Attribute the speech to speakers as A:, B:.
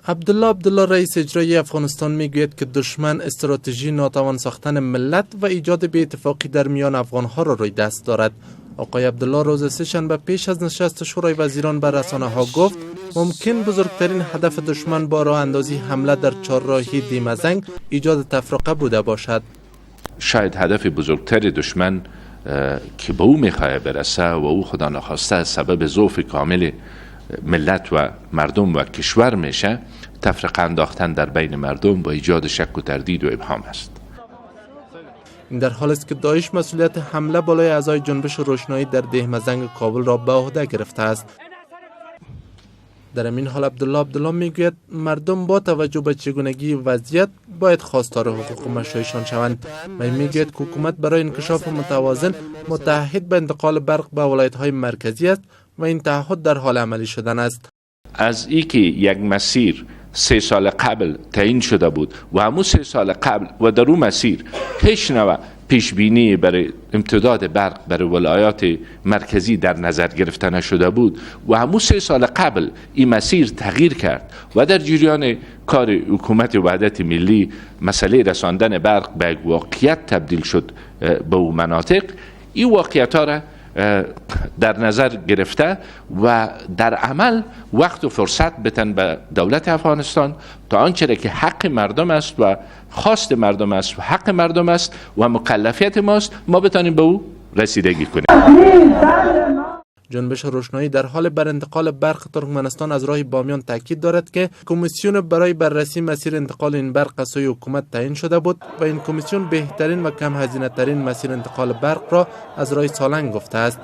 A: عبدالله عبدالله، رئیس اجرایی افغانستان، میگوید که دشمن استراتژی ناتوان ساختن ملت و ایجاد بی‌اتفاقی در میان افغانها را روی دست دارد. آقای عبدالله روز سه‌شنبه پیش از نشست شورای وزیران به رسانه ها گفت ممکن بزرگترین هدف دشمن با راه اندازی حمله در چهارراهی دیمزنگ ایجاد تفرقه بوده باشد.
B: شاید هدف بزرگتر دشمن که به او میخواه برسه و او خدا نخواسته سبب ضعف کامل ملت و مردم و کشور میشه، تفرقه انداختن در بین مردم با ایجاد شک و تردید و ابهام است.
A: این در حال است که داعش مسئولیت حمله بالای اعضای جنبش روشنایی در دهمزنگ کابل را به عهده گرفته است. در این حال عبدالله عبدالله میگوید مردم با توجه به چگونگی وضعیت باید خواستار حقوق مشروعشان شوند و میگوید که حکومت برای انکشاف متوازن متعهد به انتقال برق به ولایت های مرکزی است و این تعهد در حال عملی شدن است.
B: از ای که یک مسیر 3 سال قبل تعیین شده بود و همون 3 سال قبل و در اون مسیر هیچ نوع پیش بینی برای امتداد برق برای ولایات مرکزی در نظر گرفته نشده بود و همون 3 سال قبل این مسیر تغییر کرد و در جریان کار حکومت وحدت ملی مسئله رساندن برق به یک واقعیت تبدیل شد به اون مناطق، این واقعیت ها را در نظر گرفته و در عمل وقت و فرصت بتن به دولت افغانستان تا آنچه را که حق مردم است و خواست مردم است و حق مردم است و مکلفیت ماست، ما بتانیم به او رسیدگی کنیم.
A: جنبش روشنایی در حال بر انتقال برق ترکمنستان از راه بامیان تاکید دارد که کمیسیون برای بررسی مسیر انتقال این برق از سوی حکومت تعیین شده بود و این کمیسیون بهترین و کم هزینه ترین مسیر انتقال برق را از راه سالنگ گفته است.